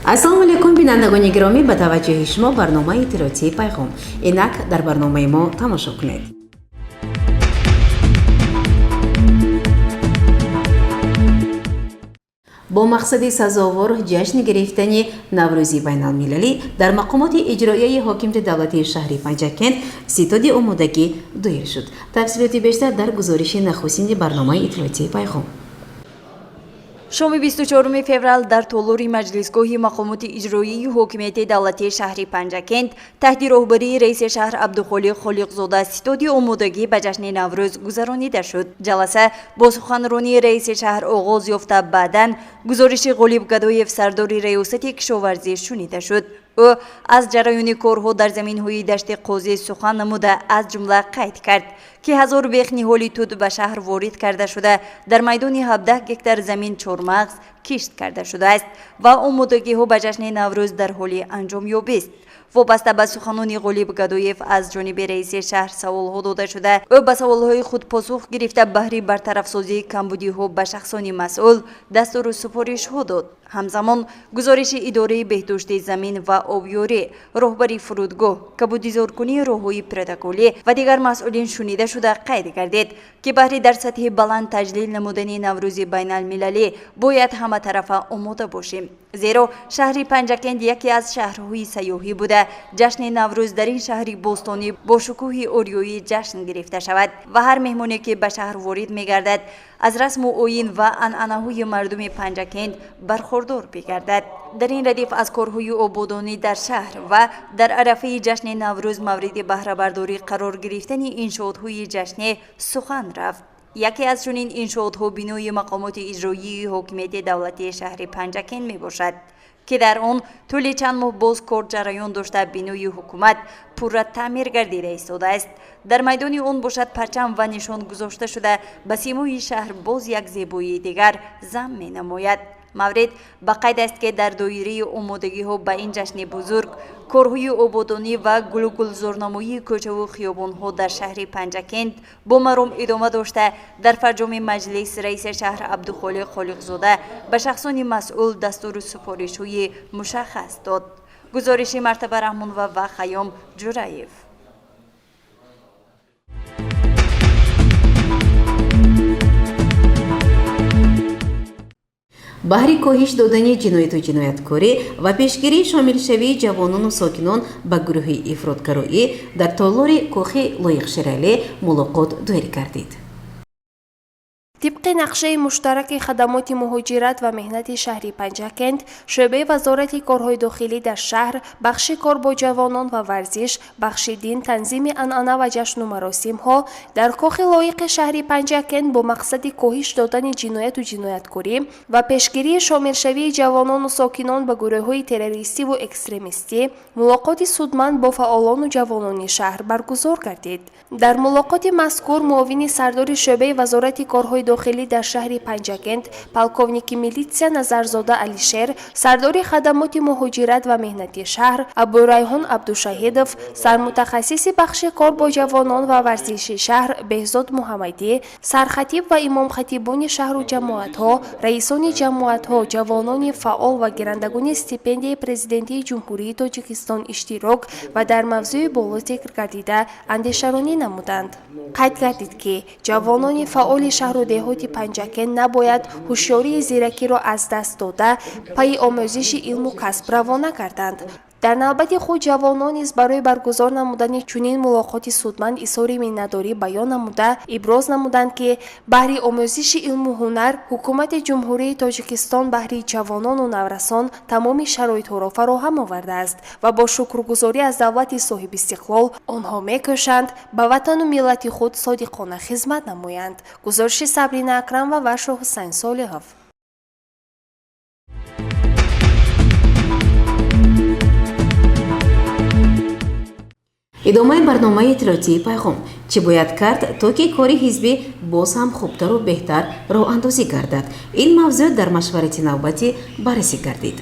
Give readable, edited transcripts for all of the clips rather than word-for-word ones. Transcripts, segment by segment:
Ассалому алайкум, бинандагони гиромӣ, ба таваҷҷӯҳи шумо барномаи иттилоотии «Пайғом». Инак дар барномаи мо тамошо кунед. Бо мақсади сазовор ҷашн гирифтани Наврӯзи байналмилалӣ дар мақомоти иҷроияи ҳокимияти давлатии шаҳри Панҷакент ситоди омодагӣ доир шуд. Тафсилоти бештар дар гузориши нахустини барномаи иттилоотии «Пайғом». Шоми 24 феврал дар толори маҷлисгоҳи мақомоти иҷроии ҳокимияти давлатии шаҳри Панҷакент таҳти роҳбарии раиси шаҳр Абдухолиқ Холиқзода ситоди омодагӣ ба ҷашни Наврӯз гузаронида шуд. Ҷаласа бо суханронии раиси шаҳр оғоз ёфта, баъдан гузориши Ғолиб Гадоев, сардори раёсати кишоварзӣ, шунида шуд. Ӯ аз ҷараёни корҳо дар заминҳои Дашти Қозӣ сухан намуда, аз ҷумла қайд кард, ки 1000 бех ниҳоли тут ба шаҳр ворид карда шуда, дар майдони 17 гектар замин чормағз кишт карда шудааст ва омодагиҳо ба ҷашни Наврӯз дар ҳоли анҷомёбист. Вобаста ба суханони Ғолиб Гадоев аз ҷониби раиси шаҳр саволҳо дода шуда, ӯ ба саволҳои худ посух гирифта, баҳри бартарафсозии камбудиҳо ба шахсони масъул дастуру супоришҳо дод. Ҳамзамон гузориши идораи беҳдошти замин ва обёрӣ, роҳбари фурудгоҳ, кабудизоркунии роҳҳои протоколӣ ва дигар масъулин шунида шуда, қайд гардид, ки баҳри дар сатҳи баланд таҷлил намудани Наврӯзи байналмилалӣ бояд ҳаматарафа омода бошем, зеро шаҳри Панҷакент яке аз шаҳрҳои сайёҳӣ буда, ҷашни Наврӯз дар ин шаҳри бостонӣ бо шукӯҳи ориёӣ ҷашн гирифта шавад ва ҳар меҳмоне, ки ба шаҳр ворид мегардад, аз расму оин ва анъанаҳои мардуми Панҷакент бархурдор бигардад. Дар ин радиф аз корҳои ободонӣ дар шаҳр ва дар арафаи ҷашни Наврӯз мавриди баҳрабардорӣ қарор гирифтани иншоотҳои ҷашнӣ сухан рафт. Яке аз чунин иншоотҳо бинои мақомоти иҷроии ҳокимияти давлатии шаҳри Панҷакент мебошад, ки дар он тӯли чанд моҳ боз кор ҷараён дошта, бинои ҳукумат пурра таъмир гардида истодааст. Дар майдони он бошад, парчам ва нишон гузошта шуда, ба симои шаҳр боз як зебоии дигар зам менамояд. Маврид ба қайд аст, ки дар доираи омодагиҳо ба ин ҷашни бузург корҳои ободонӣ ва гулгулзорнамоии кӯчаву хиёбонҳо дар шаҳри Панҷакент бо маром идома дошта, дар фарҷоми маҷлис раиси шаҳр Абдухолиқ Холиқзода ба шахсони масъул дастуру супоришҳои мушаххас дод. Гузориши Мартаба Раҳмонова ва Хайём Ҷураев. Баҳри коҳиш додани ҷинояту ҷинояткорӣ ва пешгирии шомилшавии ҷавонону сокинон ба гурӯҳи ифротгароӣ дар толори кохи Лоиқ Шералӣ мулоқот доир гардид. Тибқи нақшаи муштараки хадамоти муҳоҷират ва меҳнати шаҳри Панҷакент, шӯъбаи Вазорати корҳои дохилӣ дар шаҳр, бахши кор бо ҷавонон ва варзиш, бахши дин, танзими анъана ва ҷашну маросимҳо дар кохи Лоиқи шаҳри Панҷакент бо мақсади коҳиш додани ҷинояту ҷинояткорӣ ва пешгирии шомилшавии ҷавонону сокинон ба гурӯҳҳои террористиву экстремистӣ мулоқоти судманд бо фаъолону ҷавонони шаҳр баргузор гардид. Дар мулоқоти мазкур муовини сардори шӯъбаи Вазорати корҳои дохилӣ дар шаҳри Панҷакент, полковники милитсия Назарзода Алишер, сардори хадамоти муҳоҷират ва меҳнати шаҳр Абдурайҳон Абдушаҳидов, сармутахассиси бахши кор бо ҷавонон ва варзиши шаҳр Беҳзод Муҳаммадӣ, сархатиб ва имомхатибони шаҳру ҷамоатҳо, раисони ҷамоатҳо, ҷавонони фаъол ва гирандагони стипендияи Президентии Ҷумҳурии Тоҷикистон иштирок ва дар мавзӯи боло зикр гардида андешаронӣ намуданд. Қайд гардид, ки ҷавонони фаъоли шаҳру деҳоти Панҷакент набояд ҳушёрии зиракиро аз даст дода, пайи омӯзиши илму касб равона гарданд. Дар навбати худ ҷавонон низ барои баргузор намудани чунин мулоқоти судманд изҳори миннатдорӣ баён намуда, иброз намуданд, ки баҳри омӯзиши илму ҳунар ҳукумати Ҷумҳурии Тоҷикистон баҳри ҷавонону наврасон тамоми шароитҳоро фароҳам овардааст ва бо шукргузорӣ аз давлати соҳибистиқлол онҳо мекӯшанд ба ватану миллати худ содиқона хизмат намоянд. Гузориши Сабрина Акрамова ва Шоҳҳусайн Солиҳов. Идомаи барномаи иттилоотии «Пайғом». Чӣ бояд кард, то ки кори ҳизбӣ боз ҳам хубтару беҳтар роҳандозӣ гардад? Ин мавзӯъ дар машварати навбатӣ баррасӣ гардид.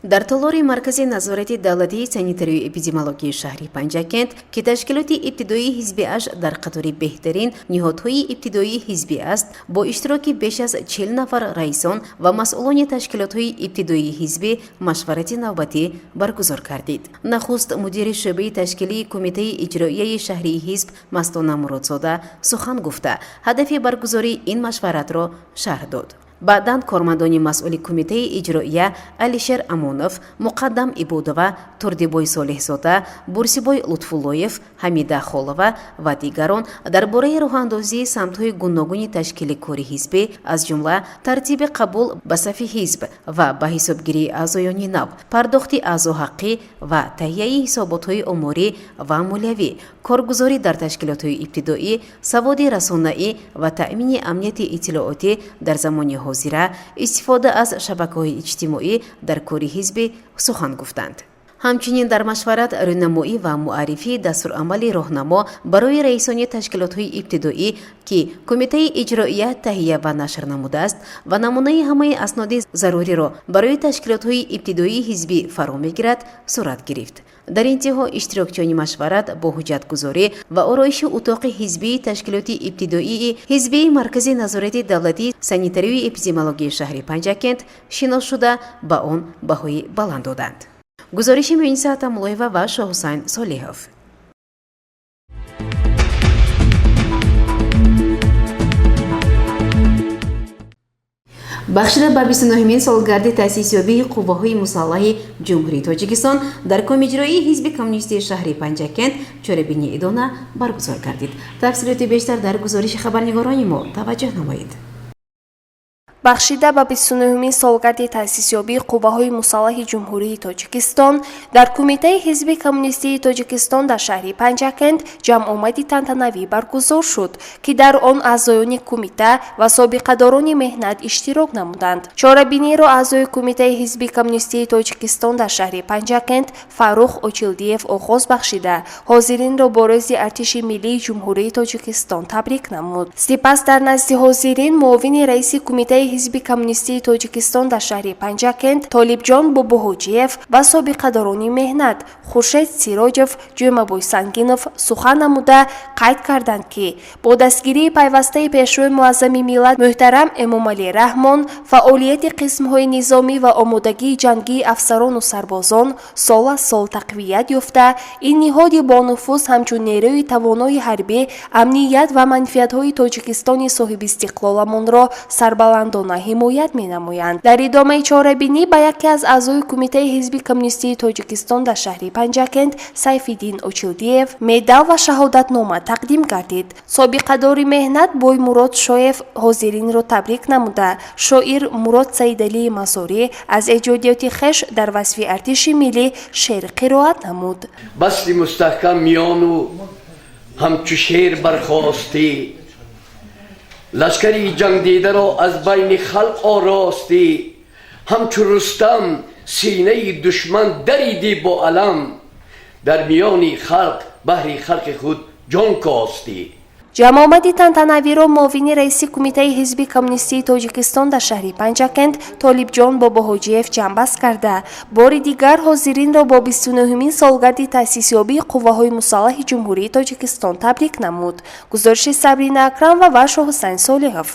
Дар толори Маркази назорати давлатии санитарию эпидемиологияи шаҳри Панҷакент, ки ташкилоти ибтидоии ҳизбиаш дар қатори беҳтарин ниҳодҳои ибтидоии ҳизбӣ аст, бо иштироки беш аз 40 нафар раисон ва масъулони ташкилотҳои ибтидоии ҳизбӣ машварати навбатӣ баргузор гардид. Нахуст мудири шӯъбаи ташкилии Кумитаи иҷроияи шаҳрии ҳизб Мастона Муродзода сухан гуфта, ҳадафи баргузории ин машваратро шарҳ дод. Баъдан кормандони масъули Кумитаи иҷроия Алишер Амонов, Муқаддам Ибодова, Турдибой Солеҳзода, Бурсибой Лутфуллоев, Ҳамида Холова ва дигарон дар бораи роҳандозии самтҳои гуногуни ташкили кори ҳизбӣ, аз ҷумла тартиби қабул ба сафи ҳизб ва ба ҳисобгирии аъзоёни нав, пардохти аъзоҳаққӣ ва таҳияи ҳисоботҳои оморӣ ва молиявӣ, коргузорӣ дар ташкилотҳои ибтидоӣ, саводи расонаӣ ва таъмини амнияти иттилоотӣ дар замони ҳозира, истифода аз шабакаҳои иҷтимоӣ дар кори ҳизбӣ сухан гуфтанд. Ҳамчунин дар машварат рӯйнамоӣ ва муаррифии дастурамали роҳнамо барои раисони ташкилотҳои ибтидоӣ, ки Кумитаи иҷроия таҳия ва нашр намудааст ва намунаи ҳамаи асноди заруриро барои ташкилотҳои ибтидоии ҳизбӣ фаро мегирад, сурат гирифт. Дар интиҳо иштирокчиёни машварат бо ҳуҷҷатгузорӣ ва ороиши утоқи ҳизбии ташкилоти ибтидоии ҳизбии Маркази назорати давлатии санитарию эпидемиологияи шаҳри Панҷакент шинос шуда, ба он баҳои баланд доданд. Гузориши Муиниса Атамуллоева ва Шоҳҳусайн Солиҳов. Бахшида ба 29-мин солгарди таъсисёбии Қувваҳои мусаллаҳи Ҷумҳурии Тоҷикистон дар Комиҷроии Ҳизби Коммунистии шаҳри Панҷакент чорабинии идона баргузор гардид. Тафсилоти бештар дар гузориши хабарнигорони мо таваҷҷӯҳ намоед. Бахшида ба 29-умин солгарди таъсисёбии Қувваҳои мусаллаҳи Ҷумҳурии Тоҷикистон дар Кумитаи Ҳизби Коммунистии Тоҷикистон дар шаҳри Панҷакент ҷамъомади тантанавӣ баргузор шуд, ки дар он аъзоёни кумита ва собиқадорони меҳнат иштирок намуданд. Чорабиниро аъзои Кумитаи Ҳизби Коммунистии Тоҷикистон дар шаҳри Панҷакент Фаррух Очилдиев оғоз бахшида, ҳозиринро бо рӯзи Артиши Миллии Ҷумҳурии Тоҷикистон табрик намуд. Сипас дар назди ҳозирин муовини раиси Кумитаи Ҳизби Коммунистии Тоҷикистон дар шаҳри Панҷакент Толибҷон Бобоҳоҷиев ва собиқадорони меҳнат Хуршед Сироҷев, Ҷӯмабой Сангинов сухан намуда қайд карданд, ки бо дастгирии пайвастаи Пешвои Муаззами миллат муҳтарам Эмомалӣ Раҳмон фаъолияти қисмҳои низомӣ ва омодагии ҷангии афсарону сарбозон сол аз сол тақвият ёфта, ин ниҳоди бонуфуз ҳамчун нерӯи тавонои ҳарбӣ амният ва манфиатҳои Тоҷикистони соҳибистиқлоламонро сарбаландона ҳимоят менамоянд. Дар идомаи чорабинӣ ба яке аз аъзои Кумитаи Ҳизби Коммунистии Тоҷикистон дар шаҳри Панҷакент Сайфиддин Очилдиев медал ва шаҳодатнома тақдим гардид. Собиқадори меҳнат Боймурод Шоев ҳозиринро табрик намуда, шоир Мурод Саидалии Мазорӣ аз эҷодиёти хеш дар васфи Артиши Миллӣ шеър қироат намуд. Басти мустаҳкам миёну ҳамчу шер бархостӣ, лашкари ҷангдидаро аз байни халқ оростӣ, ҳамчу Рустам синаи душман даридӣ, бо алам дар миёни халқ баҳри халқи худ ҷон костӣ. Ҷамъомади тантанавиро муовини раиси Кумитаи Ҳизби Коммунистии Тоҷикистон дар шаҳри Панҷакент Толибҷон Бобоҳоҷиев ҷамъбаст карда, бори дигар ҳозиринро бо 29-умин солгарди таъсисёбии Қувваҳои мусаллаҳи Ҷумҳурии Тоҷикистон табрик намуд. Гузориши Сабрина Акрамова ва Шоҳҳусайн Солиҳов.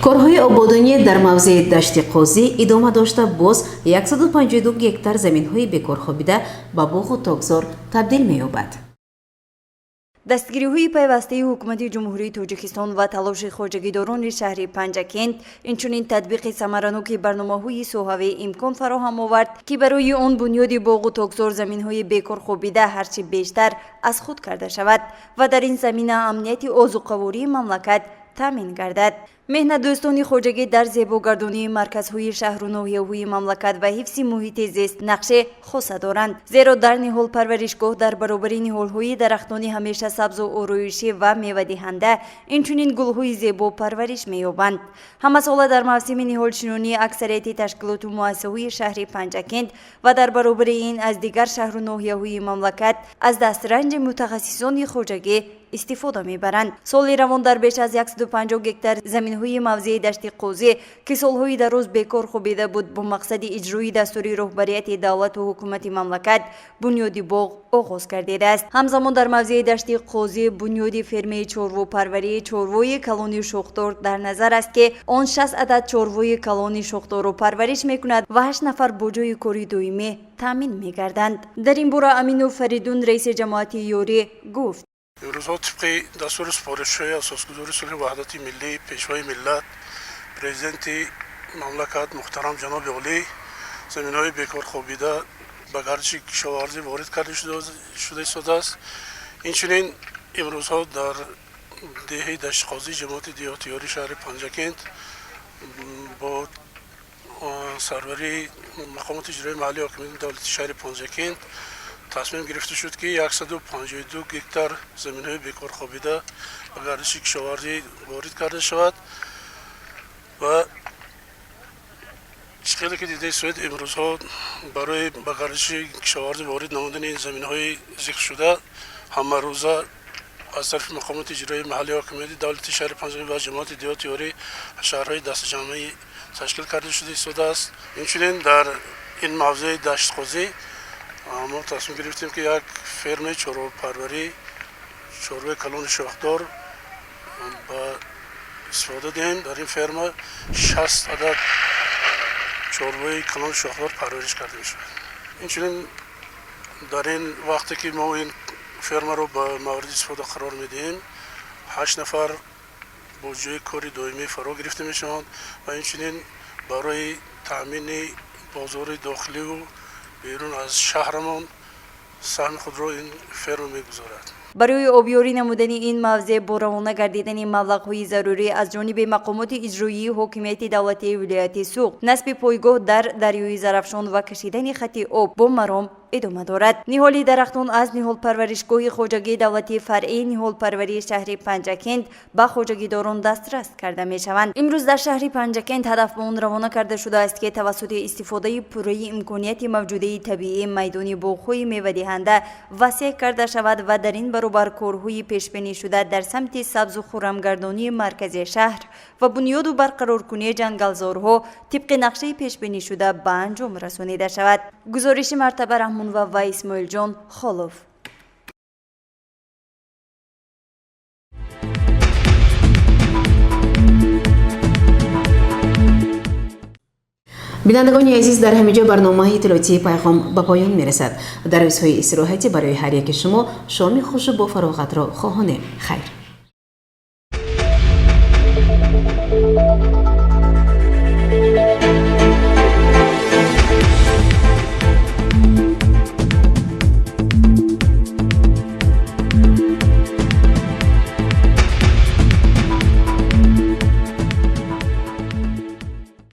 Корҳои ободонӣ дар мавзеи Дашти Қозӣ идома дошта, боз 152 гектар заминҳои бекорхобида ба боғу токзор табдил меёбад. Дастгириҳои пайвастаи Ҳукумати Ҷумҳурии Тоҷикистон ва талоши хоҷагидорони шаҳри Панҷакент, инчунин татбиқи самараноки барномаҳои соҳавӣ имкон фароҳам овард, ки барои он бунёди боғу токзор заминҳои бекорхобида ҳарчи бештар аз худ карда шавад ва дар ин замина амнияти озуқавории мамлакат таъмин гардад. Меҳнатдӯстони хоҷагӣ дар зебогардонии марказҳои шаҳру ноҳияҳои мамлакат ва ҳифзи муҳити зист нақши хоса доранд, зеро дар ниҳолпарваришгоҳ дар баробари ниҳолҳои дарахтони ҳамеша сабзу ороишӣ ва мевадиҳанда, инчунин гулҳои зебо парвариш меёбанд. Ҳамасола дар мавсими ниҳолшинонӣ аксарияти ташкилоту муассисаҳои шаҳри Панҷакент ва дар баробари ин аз дигар шаҳру ноҳияҳои мамлакат аз дастранҷи мутахассисони хоҷагӣ истифода мебаранд. Соли равон дар беш аз 150 гектар заминҳои мавзеи Дашти Қозӣ, ки солҳои дароз бекор хобида буд, бо мақсади иҷрои дастури роҳбарияти давлату ҳукумати мамлакат бунёди боғ оғоз гардидааст. Ҳамзамон дар мавзеи Дашти Қозӣ бунёди фермаи чорвопарварии чорвои калони шохдор дар назар аст, ки он 60 адад чорвои калони шохдорро парвариш мекунад ва 8 нафар бо ҷойи кори доимӣ таъмин мегарданд. Дар ин бора Аминов Фаридун, раиси ҷамоати Ёрӣ, гуфт: Имрӯзҳо тибқи дастуру супоришҳои асосгузори сулҳи ваҳдати миллӣ, пешвои миллат, президенти мамлакат муҳтарам ҷаноби олӣ, заминҳои бекор хобида ба гардиши кишоварзӣ ворид карда шуда истодааст. Инчунин имрӯзҳо дар деҳаи Даштиқозӣ, ҷамоати деҳоти Ёри шаҳри Панҷакент бо сарварии мақомоти иҷроии маҳаллии ҳокимияти давлати шаҳри Панҷакент тасмим гирифта шуд, ки 152 гектар заминҳои бекор хобида ба гардиши кишоварзӣ ворид карда шавад. Ва чӣ хеле ки дидаи суед, имрӯзҳо барои ба гардиши кишоварзӣ ворид намудани ин заминҳои зикршуда ҳамарӯза аз тарафи мақомоти иҷроии маҳаллии ҳокимияти давлати шаҳри Панҷакент ва ҷамоати деҳоти Ёрӣ шаҳрҳои дастаҷамъӣ ташкил карда шуда истодааст. Инчунин дар ин мавзеи Даштқозӣ мо тасмим гирифтем, ки як фермаи чорвопарварӣ чорвои калони шохдор ба истифода диҳем. Дар ин ферма 60 адад чорвои калони шохдор парвариш карда мешавад. Инчунин дар ин вақте ки мо ин фермаро ба мавриди истифода қарор медиҳем, 8 нафар бо ҷойи кори доимӣ фаро гирифта мешаванд ва инчунин барои таъмини бозори дохиливу берун аз шаҳрамон саҳми худро ин ферма мегузорад. Барои обёрӣ намудани ин мавзеъ бо равона гардидани маблағҳои зарурӣ аз ҷониби мақомоти иҷроии ҳокимияти давлатии вилояти Суғд, насби пойгоҳ дар дарёи Зарафшон ва кашидани хати об бо маром идома дорад. Ниҳоли дарахтон аз ниҳолпарваришгоҳи хоҷагии давлатии фаръии ниҳолпарварии шаҳри Панҷакент ба хоҷагидорон дастрас карда мешаванд. Имрӯз дар шаҳри Панҷакент ҳадаф ба он равона карда шудааст, ки тавассути истифодаи пурраи имконияти мавҷудаи табиӣ майдони боғҳои мевадиҳанда васеъ карда шавад ва дар ин баробар корҳои пешбинишуда дар самти сабзу хуррамгардонии маркази шаҳр ва бунёду барқароркунии ҷангалзорҳо тибқи нақшаи пешбинишуда ба анҷом расонида шавад. Гузориши Мартаба Раҳмонова ва Исмоилҷон Холов. Бинандагони азиз, дар ҳамин ҷо барномаи иттилоотии Пайғом ба поён мерасад. Дар рӯзҳои истироҳатӣ барои ҳар яки шумо шоми хушу бо фароғатро хоҳонем. Хайр.